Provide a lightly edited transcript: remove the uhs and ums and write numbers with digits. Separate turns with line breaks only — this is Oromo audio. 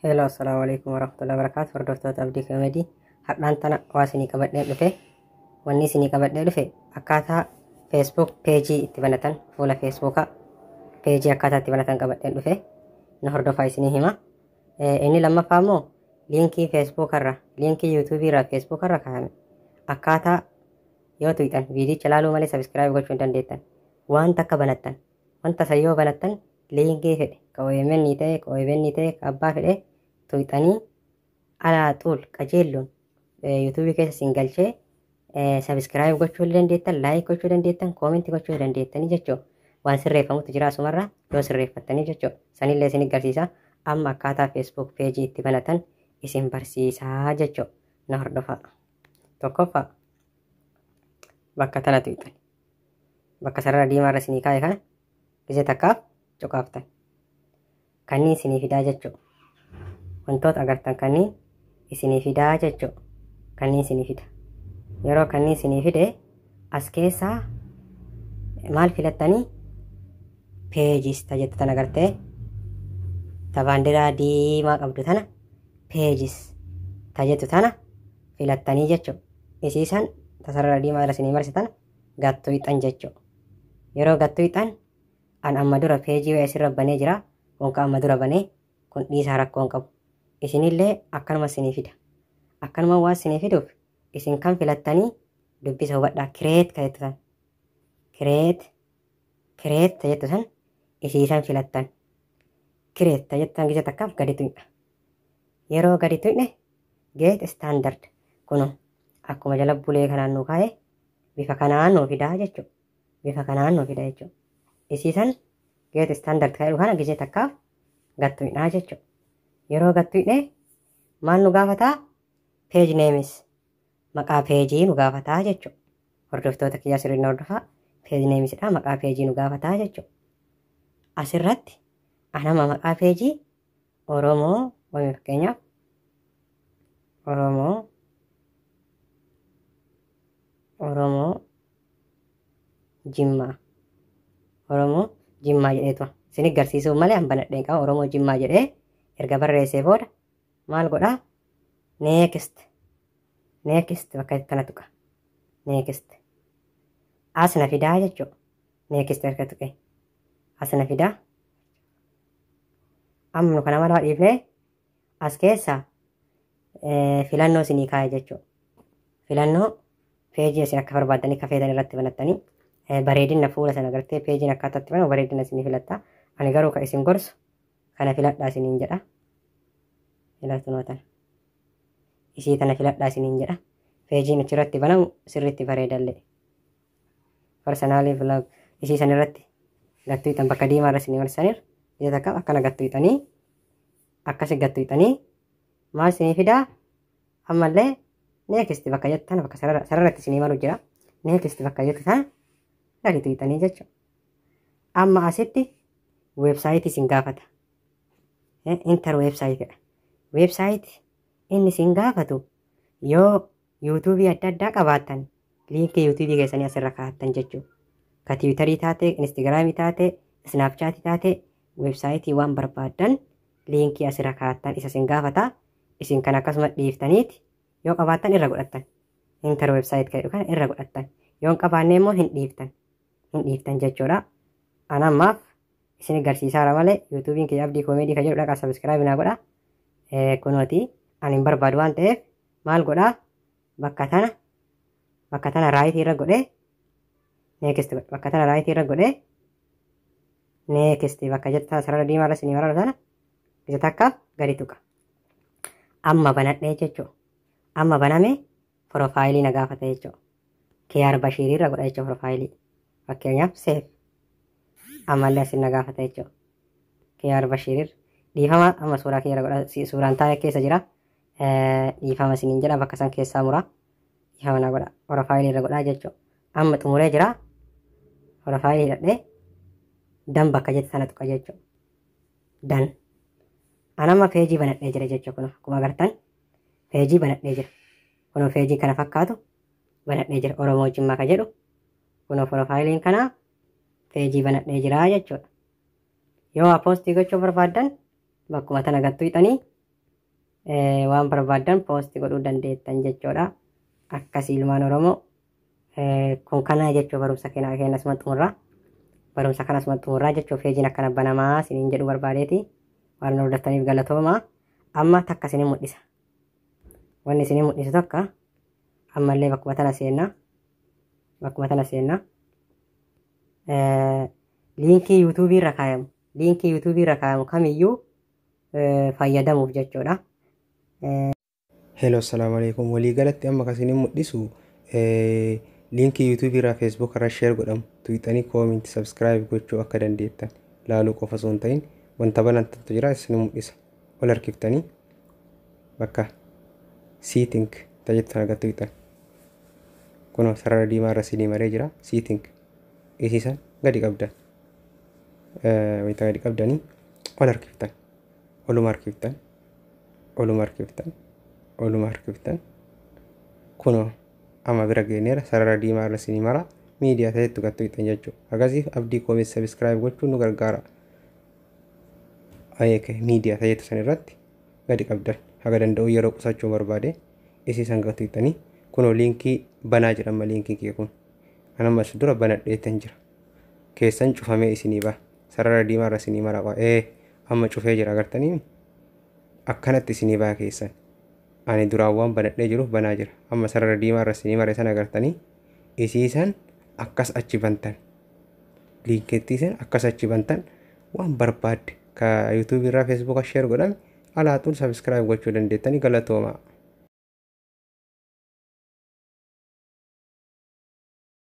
Hello, assalamu alaikum warahmatullahi wabarakatuh. Hordoftoota Abdii Comedy, har'aan tana waa isinii qabadhee dhufe. Wanni isinii qabadhee dhufe akkaataa Facebook peejii itti banatan, fuula Facebookaa peejii akkaataa itti banatan qabadhee dhufe. Na hordofaa, isinii hima. Inni lammaffaa immoo liinkii Facebookarra, liinkii YouTubeirra Facebookarra kaa'ame akkaataa yoo tuqxan viidicha ilaaluu malee subscribe gochuu hin dandeettan. Wanta akka banattan, wanta san yoo banattan, liinkii fedhe, ka OMN ta'e, ka OBN ta'e, ka abbaa fedhe tuqxanii alaa xuul qajeelloon YouTubeii keessa siin galchee subscribe gochuu dandeettan, like gochuu dandeettan, commentii gochuu dandeettanii jechuudha. Waan sirreeffamutu jira asumarra yoo sirreeffattanii jechuudha. Sanillee isin agarsiisa. Amma akkaataa Facebook peejii itti banatan isin barsiisaa jechuudha. Na hordofaa. Tokkoffaa, bakka tana tuqxan. Bakka sarara diimaa irra isinii kaa'e kana gisee takkaaf cuqaaftan. Kanneen isinii fidaa jechuudha. Wantoota agartan kanneen isinii fidaa jechuudha. Kanneen isinii fida. Yeroo kanneen isinii fide, as keessaa maal filattanii? Pages ta jettu tana agartee, ta baandiraa diimaa qabdu tana, pages ta jettu tana filattanii jechuudha. Isiisan ta sarara diimaa irra isinii marse tana gattuu hixan jechuudha. Yeroo gattuu hixan, an amma dura peejii wayii asirra banee jira. Kun amma dura banee kun dhiisaa, rakkoo hin qabu. Isinillee akkanuma isinii fida. Akkanuma waan isinii fiduuf isin kan filattanii, dubbisa hubadhaa, create ka jettu tan. Create, create ta jettu san isiisan filattan. Create ta jettu san gisa takkaaf gadi tuqna. Yeroo gadi tuqne, get started kunu akkuma jala bulee kanaan nuu kaa'e bifa kanaan nuu fidaa jechuudha. Bifa kanaan nuu fida jechuudha. Isiisan get started kan jedhu kana gisee takkaaf gattuqnaa jechuudha. Yeroo gattuqne maal nu gaafataa? Page names, maqaa peejii nu gaafataa jechuudha. Hordoftoota kiyyaa, sirriin hordofaa. Page namesidha, maqaa peejii nu gaafataa jechuudha. Asirratti anama maqaa peejii Oromoo wayii, fakkeenyaaf Oromoo Jimmaa, Oromoo Jimmaa jedheetu isin agarsiisuuf malee an banadheen qaba. Oromoo Jimmaa jedhee erga barreessee booda maal godhaa? Next, next bakka kana tuqa. Next as na fidaa jechuudha. Next erga tuqe as na fidaa. Amma nu kana maraa dhiifnee as keessa filannoo isinii kaa'e jechuudha. Filannoo peejii isin akka barbaaddanii akka feetan irratti banattanii bareedina fuula sana agartee, peejiin akkaataa itti banamu bareedina isinii filatta. Ani garuu kan isin gorsu kana filadhaa isiniin jedha. Filatu tana. Isii tana filadhaa isiniin jedha. Peejiin achirratti banamu sirriitti bareedallee. Personal blog isii san irratti gattuu hixan, bakka diimaa irra isinii marsaniir. Isii takka akkana gattuu hixanii, akkasi gattuu hixanii maal isinii fidaa? Ammallee next bakka jettu tana, bakka sararatti isinii malu jira. Next bakka jettu tana gadi tuqxanii jechuudha. Amma asitti weebsaayitii isin gaafata. Enter websiteidha. Website inni isin gaafatu, yoo YouTubeii adda addaa qabaattan liinkii YouTubeii keessanii asirra kaa'attan jechuudha. Ka Twitterii taate, Instagramii taate, Snapchatii taate, weebsaayitii waan barbaaddan liinkii asirra kaa'attan isa isin gaafata. Isin kan akkasuma dhiiftaniiti yoo qabaattan irra godhattan. Enter website kan jedhu kana irra godhattan. Yoo hin qabaanne immoo hin dhiiftan. Hin dhiiftan jechuudha. Ana ammaaf isin agarsiisaara malee YouTubeiin kiyya Abdii Comedy kan jedhu, dhaqaa subscribe naa godha. Kunooti, ani hin barbaadu waan ta'eef maal godhaa? Bakka tana rightii irra godhee next godha. Bakka tana rightii irra godhee next bakka jettu tana, sarara diimaa irra isinii mararu tana isa takkaaf gadi tuqa. Amma banadhee jechuudha. Amma baname, profileii na gaafata jechuudha. Kiyaar Bashiirii irra godha jechuudha profileii. Fakkeenyaaf save. Ammallee asin na gaafata jechuudha. Kiyaar Bashiirir. Dhiifama, amma suuraa kiyya irra godha, suuraan taa'e keessa jira. Dhiifama isiniin jedha, bakka san keessaa mura. Dhiifama na godha. Profileii irra godhaa jechuudha. Amma xumuree jira. Profileii hidhadhee done bakka jettu sana tuqa jechuudha. Done. Anamma peejii banadhee jira jechuudha. Kun akkuma agartan peejii banadhee jira. Kun peejii kana fakkaatu banadhee jira. Oromoo Jimmaa ka jedhu. Kun profileiin kana peejii banadhee jira jechuudha. Yoo waa postii gochuu barbaaddan bakkuma tana gattuu hixanii Waan barbaaddan post godhuu dandeettan jechuudha. Akkasii ilmaan Oromoo, kun kana jechuu barumsa keenya keenya asuma xumurraa. Barumsa kana asuma xumurraa jechuu peejiin akkana banamaa isiniin jedhu barbaadeeti. Waan hordoftaniif galatooma. Amma takka isinin mul'isa. Wanni isinin mul'isu takka ammallee bakkuma tana seenna. Bakkuma tana seenna. Liinkii yuutuubii irra kaayamu. Liinkii yuutuubii irra kaayamu kamiyyuu fayyadamuuf jechuudha.
Hello, assalamu alaikum. Waliigalatti amma kan isinin mul'isu liinkii yuutuubii irraa feesbuuk irra share godhamu tuqxanii comment, subscribe gochuu akka dandeettan laaluu qofa osoo hin ta'in wanta banantantu jira, isin mul'isa. Ol harkiftanii bakka setting tajettan argattu tuqxan. Kunoo sarara diimaa irra isinii maree jira. Setting isiisan gadi qabdan. Wayita gadi qabdanii ol harkiftan. Oluma harkiftan. Oluma harkiftan. Oluma harkiftan. Kunoo amma bira geenyeera, sarara diimaa irra isinii mara, miidiyaa ta'etti gattu tuqxan jechuudha. Akkasiif Abdii Koomees subscribe gochuun nu gargaara. Ayeeke miidiyaa ta'etu san irratti gadi qabdan, haga danda'u yeroo qusachuu barbaade isiisan gadi tuqxanii kunoo liinkii banaa jedhama. Liinkii kee kun anammas dura banadheetan jira. Keessan cufamee isinii ba'a. Sarara diimaa irra isinii mara, ee amma cufee jira, agartanii, akkanatti isinii ba'a keessan. Ani duraan waan banadhee jiruuf banaa jira. Amma sarara diimaa irra isinii mare sana agartanii, isiisan akkas achi bantan. Liinkeettii san akkas achi bantan, waan barbaadde ka yuutuubii irraa feesbuuka share godhame alaaxuun subscribe gochuu dandeettanii. Galatooma.